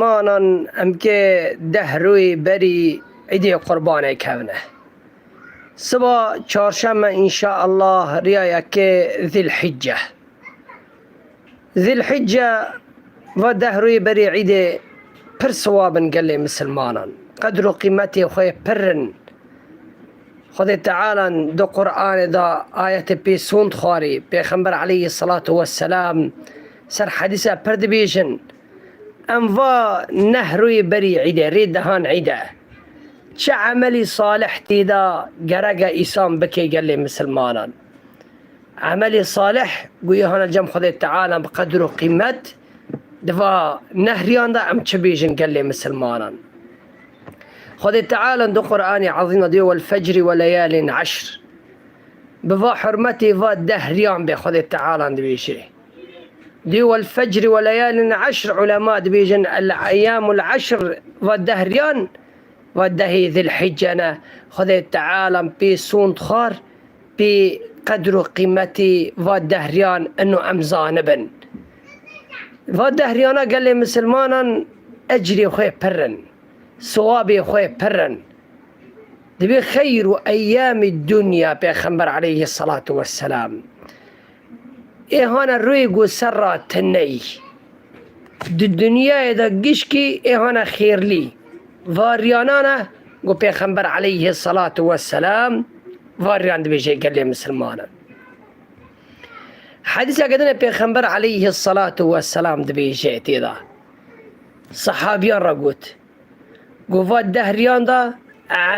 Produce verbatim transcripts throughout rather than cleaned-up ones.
Manan em kê deh rûyê berî Îdê Qurbanê kevne. Siba çarşeme înşaallah riya yekê Zilhicce. Zilhicce va deh rûyê berî Îdê pir siwab in gelê misilmanan. Qedr û qîmetê xwe pir in. Xwedê Teala di Qur'anê de ayetê pê sûnd xwarî. Pêxember aleyhisselatu vesselam ser hedîse pir dibêjin, em va neh rûyê berî Îdê, rê dehan Îdê, çi emelî salih tê de gereke îsan bike gelê misilmanan. Emelê salih, goyê hana cem Xwedê Teala bi qedr û qîmet, di va neh riyan de em çi bêjin gelê misilmanan. Xwedê Teala di Qur'anê Ezîm de dê, "Wel fecri we leyalin eşr." Bi va hurmetê va deh riyan bê Xwedê Teala dibêje. Dê, "Wel fecri we leyalin eşr", ulema dibêjin, "El eyyamul eşr", va deh riyan, va dehê Zilhicce ne. Xwedê Teala pê sûnd xwar, pê qedr û qîmetê va deh riyan ino em zanibin. Va deh riyana gelê misilmanan ecrê xwe pir in, siwabê xwe pir in. Dibê xeyru eyyamî dunya, Pêxember aleyhisselatu vesselam. Ê hane rûyê ku serra tineyî. Di dinyayê de gişkî ê hane xêrlî. Va riyanane ku Pêxember aleyhisselatu vesselam va riyan dibêje gelê misilmanan. Hedîseke din e Pêxember aleyhisselatu vesselam dibêje tê de. Sehabiyan re got. Got va deh riyan de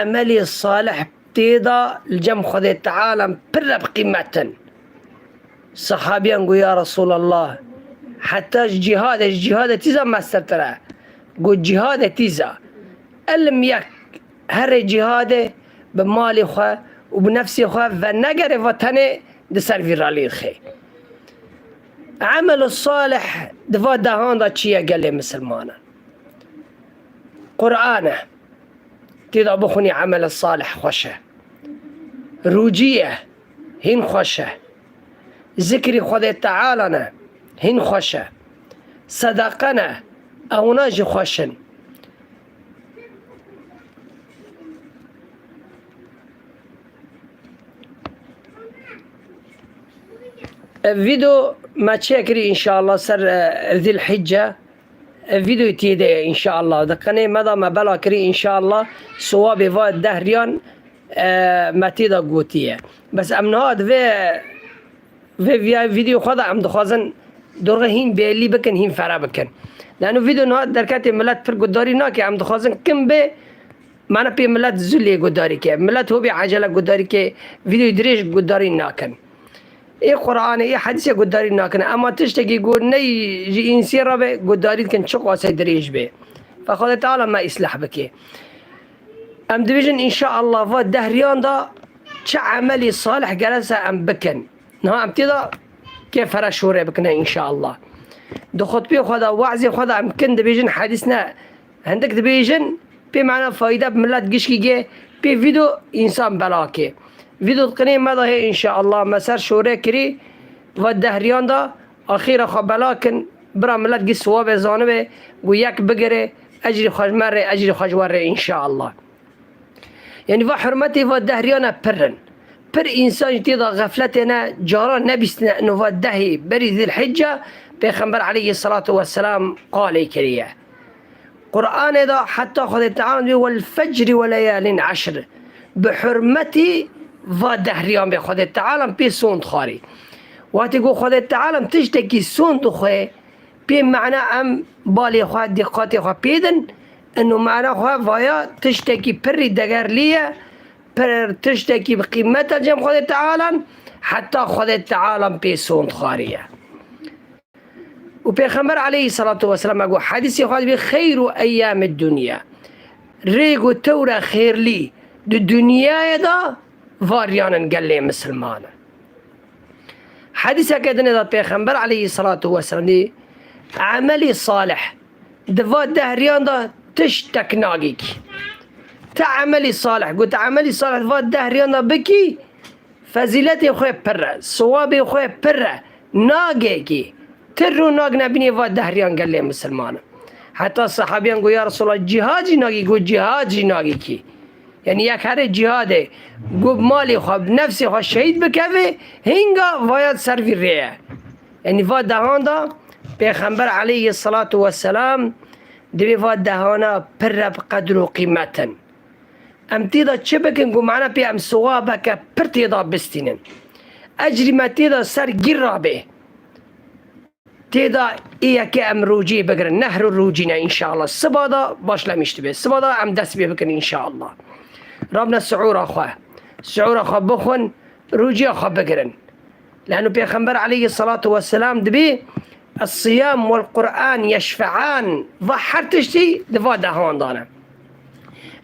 emelê salih tê de li cem Xwedê Teala pir re bi qîmet in. Sehabiyan got, "Ya Resulallah, heta ji cîhadê, ji cîhadê tîza mestertir e." Got, "Cîhadê tîza." Elim yek herê cîhadê bi malê xwe û bi nefsê xwe venegere va tenê di ser vî ralî xê. Emel salih di va dehan de çi ye gelê misilmanan? Qur'an e. Tê de bixwînî emel salih xweş e. Rûcî ye, hîn xweş e. Zikrî Xwedê Teala ne, hîn xweş e. Sedeqe ne, ewna jî xweş in. Ev vîdeo me çêkirî înşallah ser, e, Zilhicce. Ev vîdeoyê tê de ye înşallah. Di qenê me de me bela kirî înşallah. Siwabê va deh riyan, e, me tê de gotiye. Bes em niha di vê, vê viya-, vîdeo xwe de em dixwazin dorxê hîn bêlî bikin, hîn fere bikin. Lano vîdeo niha derketê, milet pir gudarî nake, em dixwazin kim bê, mana pê milet zû lê gudarî ke. Milet hobê ecele gudarî ke, vîdeoyê dirêj gudarî nakin. Ê Qur'anê, ê hedîsê gudarî nakin. Ema tiştekî ku ney ji însê re be, gudarî dikin, çiqasê dirêj be. Fe Xwedê Teala me îslah bike. Em dibêjin, înşaallah, va deh riyan de çi emelî salih gerek e em bikin. Niha em tê de kê fere şûrê bikine, înşaallah. Di xutbê xwe de, wazê xwe de em kin dibêjin, hedîs ne. Hindik dibêjin, pê mena fayda bi milet gişkî gê, pê vîdeo însan belakê. Vîdeo di qinê me de hê înşaallah, me ser şore kirî, va deh riyan de, axîra xwe belakin, bira milet gî siwabê zanibe, û yek bigire, ecrî xwe ji me re, ecrî xwe ji we re înşaallah. Yanî va hurmetê va deh riyana pir in. Pir însan jî tê de xefletê ne, caran nebîstine ino va dehê berî Zilhicce, Pêxember aleyhisselatu vesselam qalê kiriye. Qur'anê de heta Xwedê Teala dibê, "Wel fecri we leyalin eşr." Bi hurmetî va deh riyan bê Xwedê Teala pê sond xwarî. Wextê ku Xwedê Teala tiştekî sond dixwe, pê mena em balê xwe, dîqatê xwe pê din, ino mena xwe vaya tiştekî pirî degerlî ye, pir tiştekî bi qîmet e cem Xwedê Teala, heta Xwedê Teala pê sond xwarî ye. Û Pêxember aleyhisselatu vesselam got, hedîsê xwe dibê, "Xeyru eyyamid dunya." Rêk û tewre xêrlî di dinyayê de va riyan in gelê misilman in. Hedîseke dinê de Pêxember aleyhisselatu vesselam dî, emelî salih di va deh riyan de tiştek nagîkî. Te emelî salih, got, te emelî salih di va deh riyan de bikî, fezîletê xwe pir e, siwabê xwe pir e, nagekî, ti rû nag nebînê va deh riyan gelê misilman in. Heta sahabiyan got, "Ya Resulallah, cihad jî nagî?" Got, "Cihad jî nagî kî." Yani yek herê cihadê, got, "Malê xwe, nefsê xwe şehîd bikeve, hinga vaya ser vî rê ye." Yani va dehan da Pêxember aleyhissalatu vesselam divê va dehana pir re bi qedr û qîmet in. Em tê de çi bikin ku mana pê em siwabeke pir tê de bistînin? Ecrî me tê de ser gîr rabê. Tê de ê yekê em rûcî bigirin. Nehrû rûcî ne înşallah. Siba de başlemiş dibe. Siba de em dest pê bikin înşallah. Rabne siûra xwe. Siûra xwe bixwin, rûciya xwe bigirin. Lehnu Pêxember aleyhissalatu vesselam dibê, "Es-siyam wel Qur'an yeşfe'an." Va her tiştî di va dehan de ne.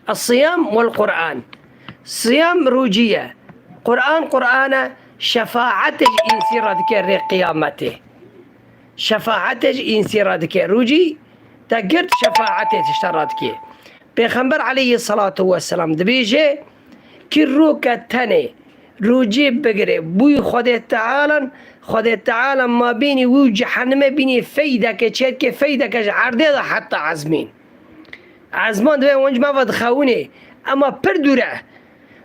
Es-siyam wel Qur'an. Siyam rûcî ye. Qur'an, Qur'an e, şefaetê ji însî re dike rê qiyametê. Şefaetê ji însî re dike. Rûcî te girt, şefaetê tişta re dike. Pêxember aleyhissalatu vesselam dibêje, "Kî roke tenê rûcê bigire, bûyî Xwedê Tealan, Xwedê Teala mabênî wî û cehenimê bînî feydeke çêdike, feydeke ji erdê de heta ezmîn." Ezman divê winc me ve dixewinê, ema pir dûr e.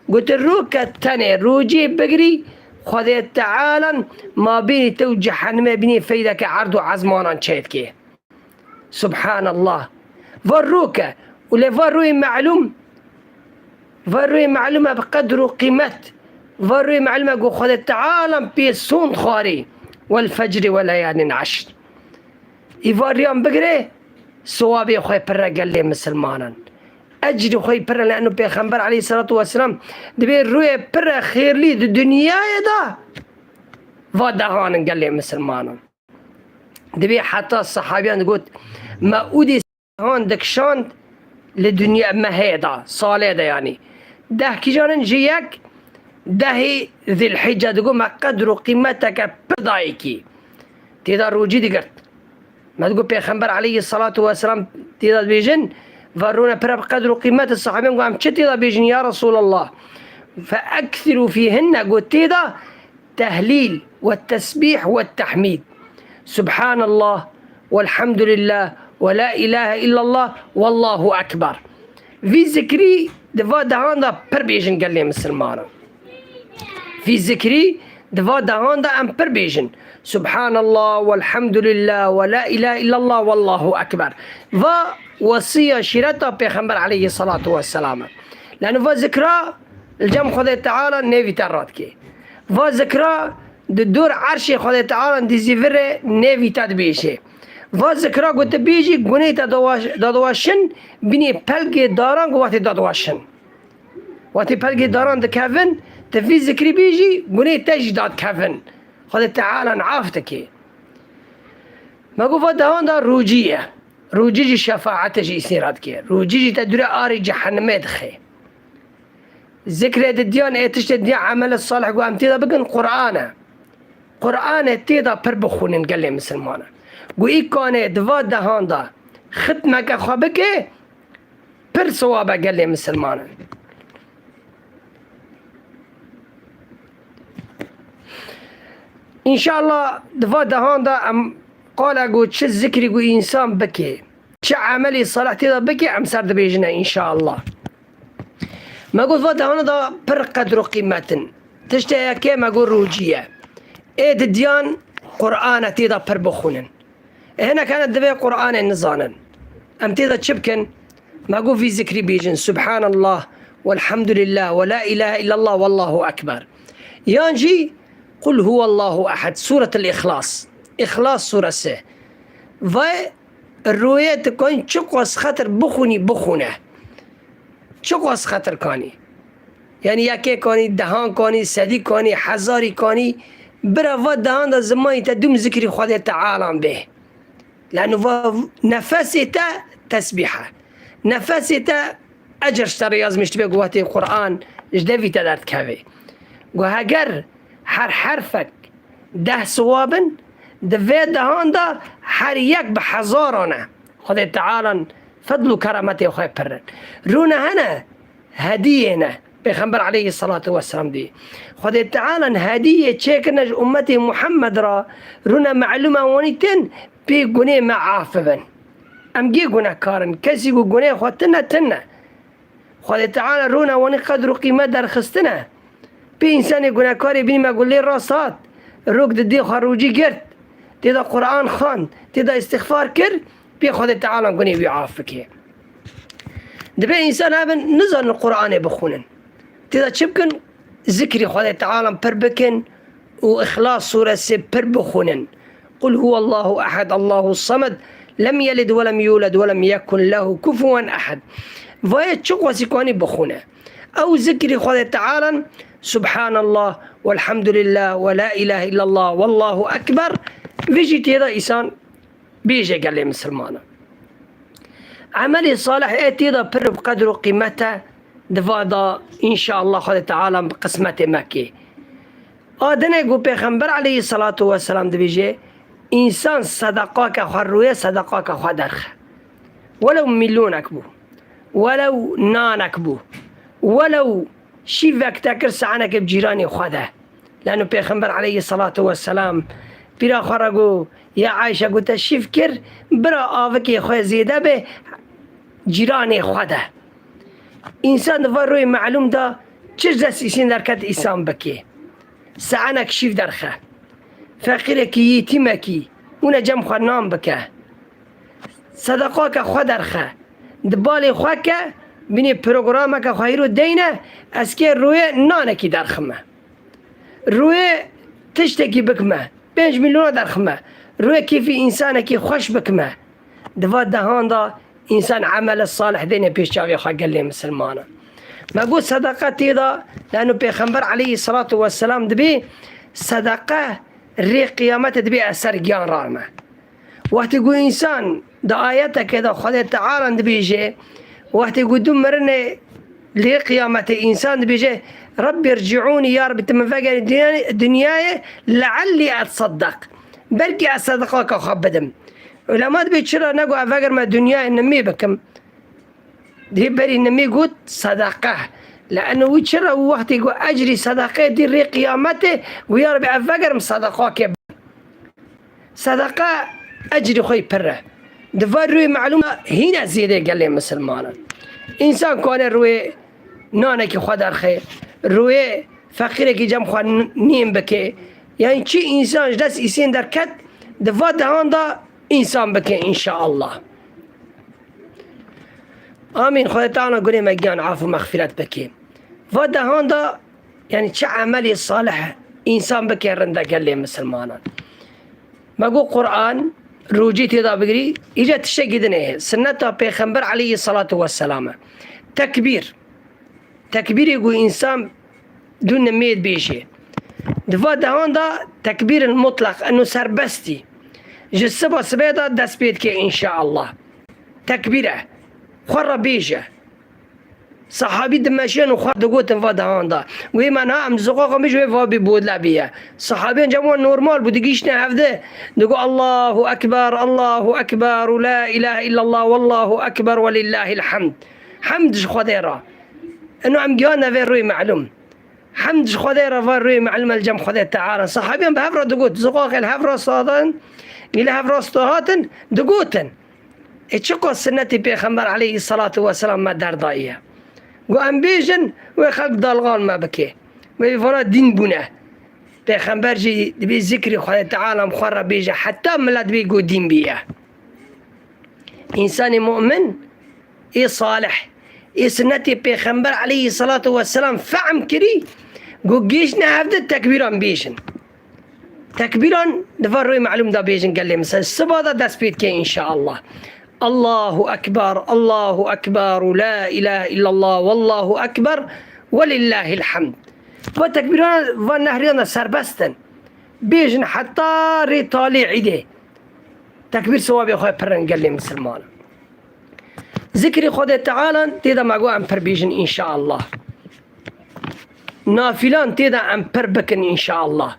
Gote, "Roke tenê rûcê bigirî, Xwedê Tealan mabênî te û cehenimê bînî feydeke erd û ezmanan çêdike." Subhanallah. Va roke. Û lê va royê melûm, va royê melûm e bi qedr û qîmet. Va royê melûm e ku Xwedê Teala pê sond xwarî. Wel fecri we leyalin eşr. Î va riyan bigire, siwabê xwe pir e gelê misilmanan. Ecrî xwe pir e, lehnu Pêxember aleyhissalatu vesselam dibê royê pir e xêrlî di dinyayê de va dehanin gelê misilmanan. Dibê heta sehabiyan digot, me ûdî han dikişand li dinya mehê de, salê de yanî. Deh kîjan in ji yek, dehê Zilhicce digot me qedr û qîmeteke pir dayikî. Tê de rûcî digirt. Me digot Pêxember aleyhissalatu vesselam tê de dibêjin, va rûne pir e bi qedr û qîmet, sahabiyan got, "Em çi tê de bêjin ya Resulallah?" Fe ekthirû fîhinne, got tê de tehlîl, ve tesbîh, ve tehmîd. Subhanallah, velhamdülillah, ve la ilahe illallah, vallahu ekber. Vî zikrî di va dehan de pir bêjin gelê misilmanan. Vî zikrî di va dehan de em pir bêjin. Subhanallah, velhamdülillah, ve la ilahe illallah, vallahu ekber. Va wesiya şîreta Pêxember aleyhissalatu vesselam e. Lano va zikra li cem Xwedê Teala nêvî te radike. Va zikra di dor erşê Xwedê Teala dizî virê nêvî te dibêje. Va zikra ku tu bêjî gunê te dawa-, dadiwaşin, binê pelgê daran ku wextê dadiwaşin. Wextê pelgê daran dikevin, tu vî zikrî bêjî, gunê te jî dadikevin. Xwedê Teala af dike. Me got va dehan da rûcî ye. Rûcî jî şefaetê ji îsî re dike. Rûcî jî te dûre arê cehenimê dixe. Zikrê didiyan ê tiştê diya emele salih ku em tê de bikin Qur'an e. Qur'anê tê de pir bixwînin gelê misilmanan. Ku î kanê di va dehan de xitmeke xwe bike, pir siwab e gelê misilmanan. Înşallah di va dehan de em qala ku çi zikrî ku însan bike, çi emelî salih tê de bike, em ser dibêjine înşallah. Me got va dehana da pir qedr û qîmet in. Tiştê yekê me got rûcî ye. Ê didiyan Qur'an e tê de pir bixwînin. Ê hinek hene divê Qur'anê nizanin. Em tê de çi bikin? Me got vî zikrî bêjin. Subhanallah, velhamdülillah, ve la ilahe illallah, vallahu ekber. Yan jî Qul huwallahu ehed, Suretul Îxlas. Îxlas suresi. Ve rûyê tu kanî çiqas xetir bixwînî, bixwîne. Çiqas xetir kanî. Yani yekê kanî, dehan kanî, sedî kanî, hezarî kanî, bira va dehan de zimanî te dûm zikrî Xwedê Teala bê. Lano va nefesê te tesbîh e. Nefesê te ecir ji te re yazmiş dibe ku wextê Qur'an ji devî te derdikeve. Ku heger her herfek deh siwab in, di vê dehan de her yek bi hezaran e. Xwedê Teala fedl û kerametê xwe pir in. Rûne hene hediyê ne. Pêxember aleyhissalatu vesselam dî. Xwedê Teala hediyê çêkirine ji ummetê Muhammed re, rûne melûme wanî tên pê gunê me af bibin. Em gê gunehkar in. Kesî ku gunehê xwe tine, tine. Xwedê Teala rûna wanî qedr û qîmet derxistine. Pê însanê gunekarê bînî me ku lê rast hat, rok di dê xwe rûcî girt, tê de Quran xwend, tê de îstixfar kir, pê Xwedê Teala gunê wî af bike. Dibe însan hebin nizanin Quranê bixwînin. Tê de çi bikin? Zikrî Xwedê Teala pir bikin û Îxlas sûresê pir bixwînin. Qul huwallahu ehed, Allahu samed, lem yelid ve lem yulad ve lem yekun lehu kufuwen ehed. Vayê çi xwesî kanî bixwîne. Ew zikrî Xwedê Teala, Subhanallah, velhamdülillah, ve la ilahe illallah, vallahu ekber. Vê jî tê de însan bêje gelê misilmana. Emelê salih ê tê de pir bi qedr û qîmet e, di va de înşallah Xwedê Teala bi qismetê me kê. A dinê ku Pêxember aleyhissalatu vesselam dibêje, însan sedaqake xwe rûye, sedaqake xwe derxe. Welew milyonek bû, welew nanek bû, welew şîvek te kir saenekê bi cîranê xwe de. Lano Pêxember aleyhissalatu vesselam pîra xwe re got, ya Ayşe, got te şîv kir, bira avekê xwe zêde be, cîranê xwe de. Însan di va rûyê melûm de çi dest îsîn derket însan bike. Saenek şîv derxe. Feqîrekî, yetîmekî, wine cem xwe nan bike. Sedaqake xwe derxe. Di balê xwe ke, bînê programeke xwe hîro deyne, ez kê rûyê nanekî derxime. Rûyê tiştekî bikime. Pênc milyona derxime. Rûyê kêfî însanekî xweş bikime. Di va dehan de însan emele salih dêne pêş çavê xwe gelê misilmanan. Me got sedeqe tê de, lano Pêxember aleyhissalatu vesselam dibê sedeqe rê qiyametê dibê eser giyan rarme. Wextê ku însan di ayetekê de Xwedê Teala dibêje, wextê ku du mirinê lê qiyametê însan dibêje, Rabbî rciûnî, ya Rabbî, tu min vegerî dinya-, dinyayê, leellî etseddeq. Belkî ez sedeqaka xwe bidim. Ulema dibê çira negot ez vegerime dinyayê nimê bikim. Dê berî nimê got sedeqe. Leeno wî çira wî wextê got ecrî sedeqeyê dî rê qiyametê, got ya Rabbî ez vegerim sedeqakê. Sedeqe ecrî xwe yî pir e. Di va rûyê melûm hîne zêde gelê misilmanan. Însan kane rûyê nanekî xwe derxe, rûyê feqîrekî cem xwe n-, nîn bike. Yani çi însan ji dest îsên derket, di va dehan de însan bike înşaallah. Amîn. Xwedê Teala gunê me giyan af û mexfîret bike. Va dehan de, yani çi emelê salih însan bike rinde gelê misilmanan. Me got Quran, rûcî tê de bigirî, îca tiştekî din e. Sinneta Pêxember aleyhissalatu vesselam e. Tekbîr. Tekbîrê ku însan du nimê dibêje. Di va dehan de tekbîrin mutlaq, eno serbestî. Ji siba sibê de dest pê dike înşaallah. Tekbîr e. Xwe re bêje. Sahabî dimeşiyan û xwe digotin va dehan de. Wê me na em ziqaqa min ji wê va bî bodle bîye. Sahabiyên cem wan normal bû, digihîştine hevde. Digot, Allahu Ekber, Allahu Ekber û la ilahe illallah, wallahu ekber ve lillahil hamd. Hemd ji Xwedê re. Eno em gihane vê rûyê melûm. Hemd ji Xwedê re va rûyê melûm el cem Xwedê Teala. Sahabiyan bi hev re digot, ziqaqê li hev re sadan, li hev re hatin, digotin. Ê çiqas sinnetê Pêxember aleyhissalatu vesselam me derdayiye. Got em bêjin, wê xelk dalgan me bike. Wê vana dîn bûne. Pêxember jî dibê zikrî Xwedê Teala em xwe re bêje, heta milet bê got dîn bîye. Însanê mu'min ê salih, ê sinnetê Pêxember aleyhissalatu vesselam fehm kirî, ku gihîştine hevde tekbîran bêjin. Tekbîran di va rûyê melûm de bêjin gelê min ser. Siba de dest pê dike înşaallah. Allahu Ekber, Allahu Ekber û la ilahe illallah, wallahu Ekber ve lillahil hamd. Va tekbîran, va nehriyan de serbest in. Bêjin heta rê talê îdê. Tekbîr sewabê xwe pirin gelê misilman. Zikrê Xwedê Teala tê de me got em pir bêjin înşaallah. Nafilan tê de em pir bikin înşaallah.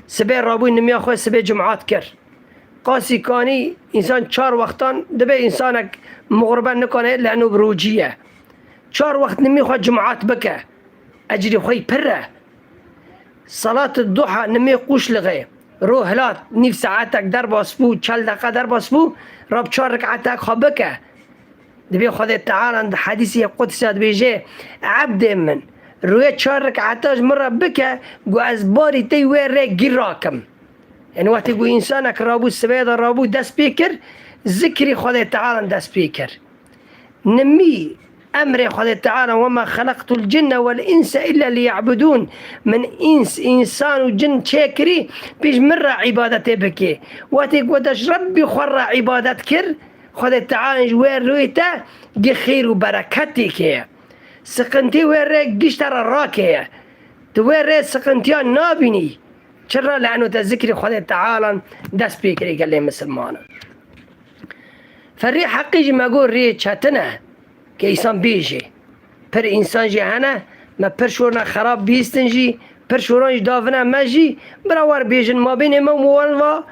Sibê rabûy nimiya xwe sibê cumat kir. Qasî kanî însan çar wextan dibe, însanek muxribe nikane leno bi rocî ye. Çar wext nimî xwe cumat bike. Ecrî xwe yî pir e. Salat duha nimê qûşlixê. Rû hilat, nîv saetek derbas bû, çel deqa derbas bû, rab çar rikaetek xwe bike. Dibê Xwedê Teala di hedîsê qudsiya dibêje, Ebdê min, rûyê çar rikaeta ji min re bike, ku ez barî te wê rê gîr rakim. Yani wextê ku însanek rabû, sibê de rabû, dest pê kir, zikrî Xwedê Teala dest pê kir. Nimî emrê Xwedê Teala, "Wema xeleqtul cinne wel inse illa liya'budûn." Min îns, însan û cin çêkirî, pêş min re îbadetê bikê. Wextê ku te ji Rebbî xwe re îbadet kir, Xwedê Teala ji wê rûyê te gi xêr û bereketê kê. Siqintî wê rê giş te re rakeye. Tu wê rê siqintiya nabînî. Çira? Le'no te zikrî Xwedê Tealan dest pê kirî gelê misilmanan. Ferî heqî jî me got rê çetin e ke însan bêjê. Pir însan jî hene, me pir şorna xerab bihîstin jî, pir şoran jî davine me jî, bira wer bêjin, mabênê me û wan va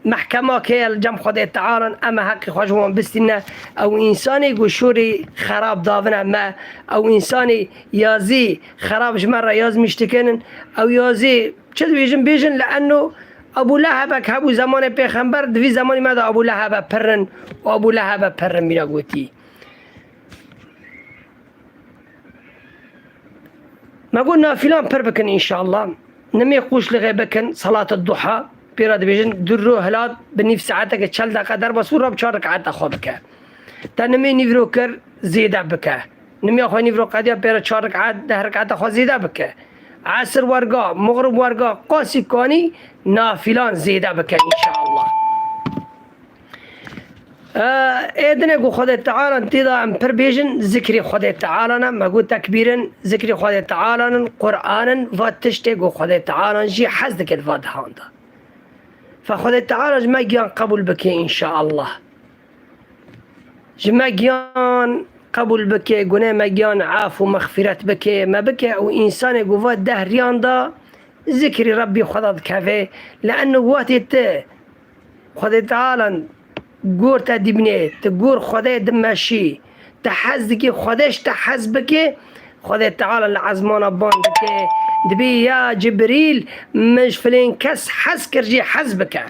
mehkema ke ye li cem Xwedê Tealan, em ê heqî xwe ji wan bistîne. Ew însanê ku şorê xerab davine me, ew însanê yazî xerab ji me re yazmîş dikinin, ew yazî çi dibêjin, bêjin, li eno Ebû Lehebek hebû zemanê pêxember, di vî zemanî me de Ebû Lehebe pir in û Ebû Lehebe pir in mîna gotî. Me got, nafilan pir bikin înşallah. Nimê qûşlixê bikin, salat duha. Pê re dibêjin, du ro hilat bi nîv saeteke çel deqa derbas bû, rab çar rikaeta xwe bike. Te nimê nîvro kir, zêde bike. Nimê xwe nîvro qediya, pê re çar rikaet, deh rikaeta xwe zêde bike. Esir werga, muxrib werga, qasî kanî nafilan zêde bike înşallah. Ê dinê ku Xwedê Teala tê de em pir bêjin, zikrê Xwedê Teala ne, me got tekbîrin, zikrê Xwedê Teala nin, Qur'an in, va tiştê ku Xwedê Teala jî hez dike di va dehan de. Fe Xwedê Teala ji me giyan qebûl bike înşallah. Ji me giyan qebûl bike, gunê me giyan af û mexfîret bike, me bike ew însanê ku va deh riyan de zikrî Rebbî Xweda dikeve. Le'eno wextê te Xwedê Teala gor te dibîne, tu gor Xwedê dimeşî, tu hez dikî Xwedê ji te hez bike, Xwedê Teala li ezmana ban dike, dibê, "Ya Cibrîl, min ji filên kes hez kir, jê hez bike."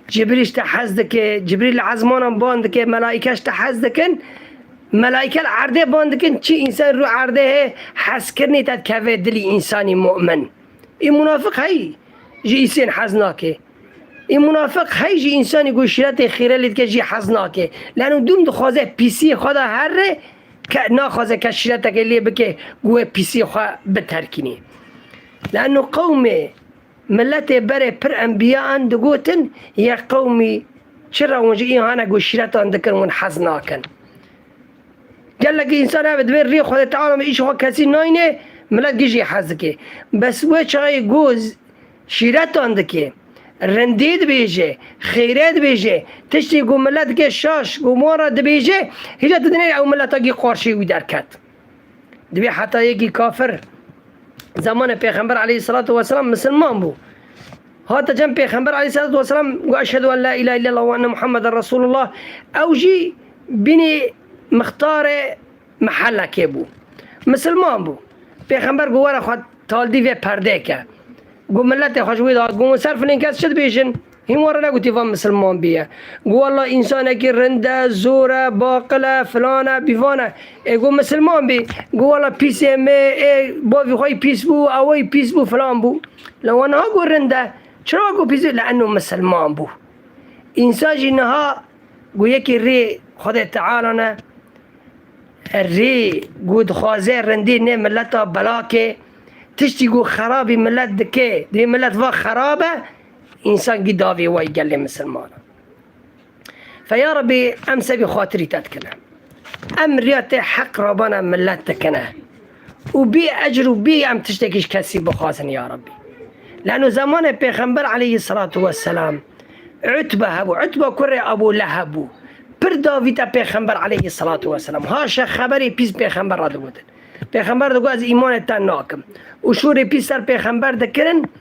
Cibrîl ji te hez dike, Cibrîl li ezmanan ban dike, melaîke ji te hez dikin. Melaîke li erdê ban dikin, çi însan rû erdê heye, hezkirinê te dikeve dilî însanî mu'min. Ê munafiq hey ji îsên hez nake. Ê munafiq hey ji însanî ku şîretê xêre lê dike jî hez nake. Leno dûm dixwaze pîsiyê xwe de herre, ke naxwaze ke şîreteke lê bike, ku wê pîsiyê xwe biterkînî. Leno qewmê Miletê berê pir enbiya an digotin, yek qewmî çi re hûn ji îhane ku şîretan dikin hûn hez nakin. Gelekî însan hebe divê rê Xwedê Teala me îşê xwe kesî nayne, milet gijî hez dike. Bes wê çaxê ku z-, şîretan dike, rindê dibêje, xêrê dibêje, tiştê ku milet dike şaş, ku wan re dibêje, hîle tu dinê ew mileta gî qarşî wî derket. Dibê heta yekî kafir zemanê Pêxember aleyhisselatu vesselam misilman bû. Hate cem Pêxember aleyhisselatu vesselam got, "Eşhedü en la ilahe illallah ve enne Muhammeden Resulullah." Ew jî bînî mixtarê mehellekê bû. Misilman bû. Pêxember got, "Were xwe taldî vê perdê ke." Got, "Miletê xwe ji wê de hat." Got, "Ser filên kes çi dibêjin?" Hîn wan re negotî van misilman bîye. Got, "Walla însanekî rind e, zor e, baqil e, filan e, bîvan e." Ê got, "Misilman bî." Got, "Walla pîsê me, ê bavî xwe yî pîs bû, ew yî pîs bû, filan bû." La wan niha got rind e. Çira got pîs bû? Le'enno misilman bû. Însan jî niha got yekî rê Xwedê Teala ne, rê ku dixwaze rindî nê mileta belakê, tiştî ku xerabî milet dike, dê milet va xerab e, însan gî davê wayî gelê misilmanan. Fe ya Rebî, em sebî xatirî te dikine. Em riya te heq rabana milet dikine. Û bî ecr û bî em tiştekî ji kesî bixwazin ya Rebî. Leno zemanê Pêxember aleyhisselatu vesselam, Utbe hebû. Utbe kurê Ebû Leheb bû. Pir davîte Pêxember aleyhisselatu vesselam. Haşa xeberê pîs Pêxember re digotin. Pêxember digot, "Ez îmanê te nakim." Û şûrê pîs ser Pêxember dikirin.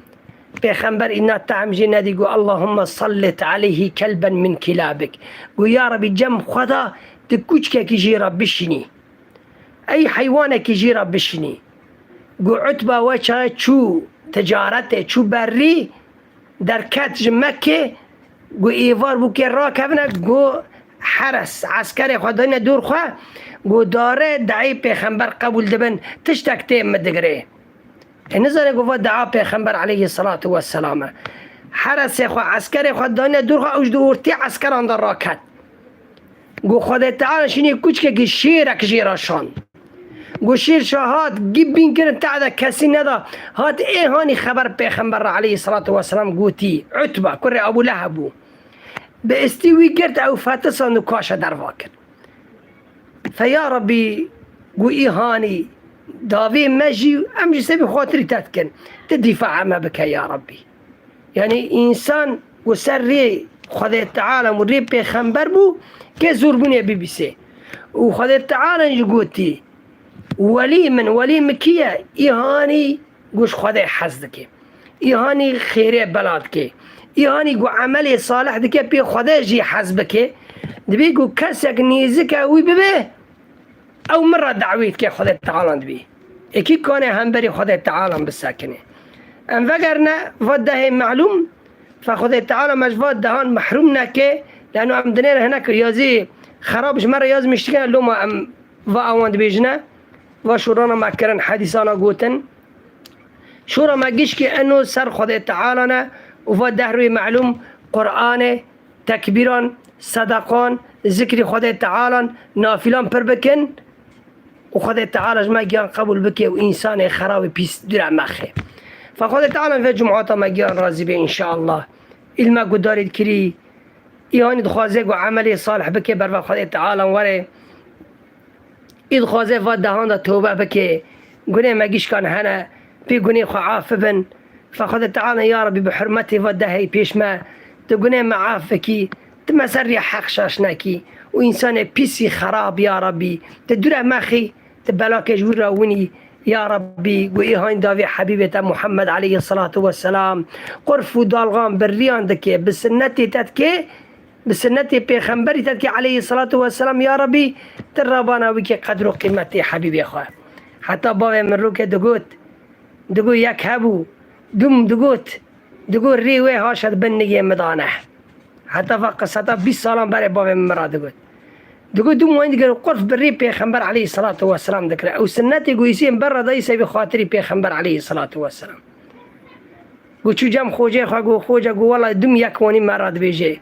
Pêxember îna tehm jê nedî, got, "Allahümme sallit aleyhi kelben min kilabik." Got, "Ya Rebî, cem xwe da tu kuçkekî jê re bişînî. Ey heywanekî jê re bişînî." Got, Utbe wê çaxê çû ticaretê, çû berrî, derket ji Mekkê, got êvar bû kê rakevine, got heres, eskerê xwe dayne dûr xwe, got dare, deê pêxember qebûl dibin, tiştek tê min digirê. Ê nizane got va dua pêxember aleyhisselatu vesselam e. Heresê xwe, eskerê xwe dayne dûr xwe, ew ji di ortê eskeran de raket. Got Xwedê Teala şînê kuçkekî şêrek jê re şand. Got şêr şa hat, gî bîn kirin, tehde kesî neda. Hat ê hanî xeber pêxember re aleyhisselatu vesselam gotî. Utbe, kurê Ebû Leheb bû. Bi istî wî girt, ew fetisand û kaşe derva kir. Fe ya Rabbî, got î hanî davê me jî, em jî sebî xatirî te dikin. Tu dîfaê me bike ya Rabbî. Yanî însan ku ser rê Xwedê Teala û rê pêxember bû, kê zorbûnê bibîsê. Û Xwedê Teala jî gotî, welî min, welî min kî ye? Î hanî ku ji Xwedê hez dike. Î hanî xêrê bela dike. Î hanî ku emelê salih dike pê Xwedê jî hez bike. Dibê ku kesek nêzik e wî bibe, ew min re dawî dike Xwedê Teala dibî. Ê kî kanê hemberî Xwedê Teala bisekine. Em vegerine va dehê melûm, fe Xwedê Teala me ji va dehan mehrûm neke, leno em dinêre hinek yazî xerab ji me re yazmîş dikine, loma em va ewan dibêjine, va şorana me kirin, hedîsana gotin. Şora me gişkî eno ser Xwedê Teala ne û va deh rûyê melûm Qur'anê, tekbîran, sedeqan, zikrî Xwedê Tealan, nafîlan pir bikin û Xwedê Teala ji me giyan qebûl bike û însanê xerabê pîs dûre mexe. Fe Xwedê Teala vê cumata me giyan razî be înşallah. Îl me gudarî dikirî, î hanî dixwaze ku emelê salih bike berve Xwedê Teala were. Î dixwaze va dehan de tobe bike, gunê me gişkan hene, pê gunê xwe afibin. Fe Xwedê Teala ya Rabbî bi hurmetê va dehê pêş me, tu gunê me af bikî, tu me ser rê heq şaş nekî û însanê pîsî xerab ya Rabbî, tu dûre mexî, tu belakê ji wî re winî ya Rabbî, ku î hayn davê Hebîbê te Muhammed aleyhisselatu vesselam, qurf û dalgan bi riyan dike, bi sinnetê te dike, bi sinnetê pêxemberî te dikê aleyhisselatu vesselam, ya Rabbî, tu rabana wî kê qedr û qîmetê Hebîbê xwe. Heta bavê min rûke digot, digot yek hebû, dûm digot, digot rê wê haşa di bin nigê min de ne. Heta va qiseta bîst salan berê bavê min min re digot. Digot dûm wan digir qurf bi rê pêxember aleyhisselatu vesselam dikire. Ew sinnetê ku îsên ber re dayî sebî xatirî pêxember aleyhisselatu vesselam. Got çû cem xocê xwe, got xoca, got wela dûm yek wanî me re dibêje.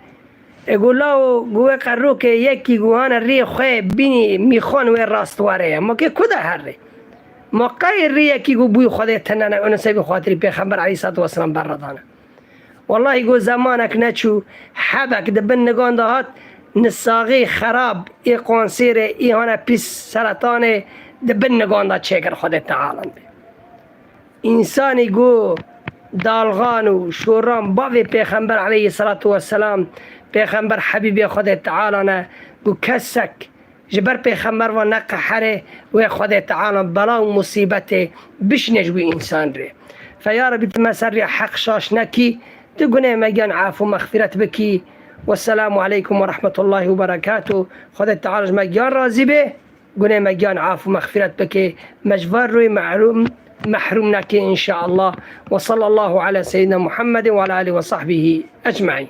E got lawo, got wê qerokê yekî got hane rê xwe bînî mîxan wê rast were ye. Ma kê ku de herrê? Ma qey rê yekî got bûyî Xwedê tenene, û nisebî xatirî pêxember aleyhisselatu vesselam ber re dane. Wellahî got zemanek neçû, hebek di bin nigan de hat, nisaxê xerab, ê qansêrê, ê hane pîs seretanê di bin nigan de çêkir Xwedê Teala be. Însanî ku dalxan û şoran bavê Pêxember aleyhisselatu vesselam, Pêxember Hebîbê Xwedê Teala ne, ku kesek ji ber Pêxember ve neqehere, wê Xwedê Teala bela û musîbetê bişine ji wî însan rê. Fe ya Rebî, tu me ser rê heq şaş nekî, tu gunê me giyan af û mexfîret bikî. Wesselamu aleykum ve rahmetullahi ve berekatuh. Xwedê Teala ji me giyan razî bê. Gunê me giyan af û mexfîret bike, me ji van rûyê mehrûm, mehrûm neke înşaallah. Ve sallallahu ala seyyidina Muhammedin ve ala alihi ve sahbihi ecmaîn.